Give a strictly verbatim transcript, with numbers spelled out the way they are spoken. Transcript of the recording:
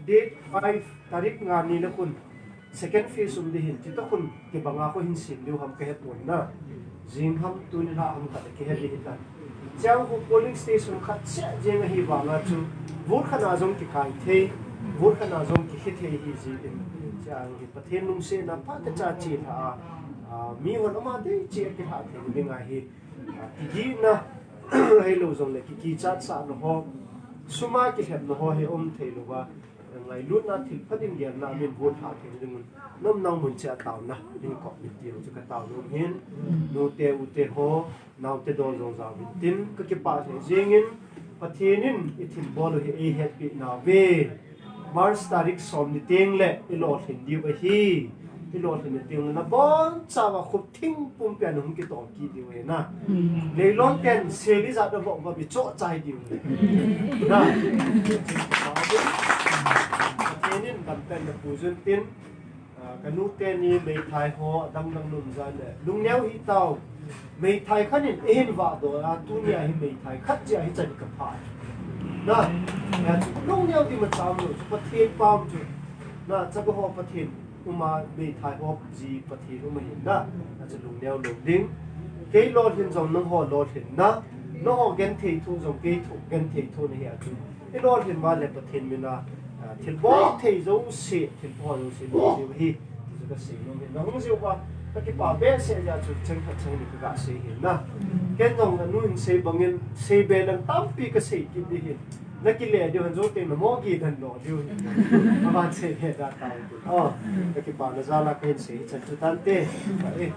Date five, tarik nga ni le khun, second phase um ding ahin, chutoh khun kibanga kho hin sem diu ham kahe pon na. Jing ham, tuni lha ham khat a kihe ding ahitan. Chuin khu polling station khat seh jeng ahi vanga chu, vote khat na jong kikai thei, vote khat na jong kihe thei ahi jeh in, chuin hi Pathen lungsetna phatecha chelha a, a, mihon ama dei cheh a kilha thei ding ahi. Kigihna, ahilou jongle kikichat sahna ho, sum a kilhepna ho hi um thei louva, ngailutna thil pha ding gelna min vote lha thei ding un, nom nang mun cheh a taona hin kop in ti chu ka taona um ahin, nute ute ho, naote dol jong jao intin, ka kipah lheh jeng in, Pathen in i thilbol u hi eihetpi nauve. March tarik som ni teng le i lolhin diu ahi. I lolhin ni teng le nabonchauva khup thing pumpi a nahung kitol kit diu ahi na. Leilon ten sel ijat navoh uva i choh chai diu ahi. Na. Pathen in dampen napu jun tin, ah, ka nute ni meithai ho, adang dang nunjan le. Lungneo hih tau. Meithai khat in eihin vahdoh a, tunia hi meithai khat jeh a hichan ka pha. Na, hijeh chun lungneo ding imacha umlou chu, Pathen pao chu. Na, chapa ho Pathen um a, meithai ho ji Pathen um ahin na. Hijeh chun lungneo lou ding. Kei lolhin jong nangho lolhinna, nangho genthei thu jong kei thu, genthei thu nahi a chu. I lolhin uva le Pathen min a, ah, thilbol thei jouse, thilpha jouse, lolhin diu ahi. Ti chu kasei nom ahi. Nahung jiu va, ka kipah behseh jeh a chu, cheng khat cheng ni kaga sei ahi na. Ken jong nanu hin sei bangin, seibe lang tampi kasei kit ding ahi. Nakile diu ahin, jou teng namo gi dan lo diu ahi. Aban seibe da tau. Oh, ka kipana jal a kahin sei hichan chu tante. Eh.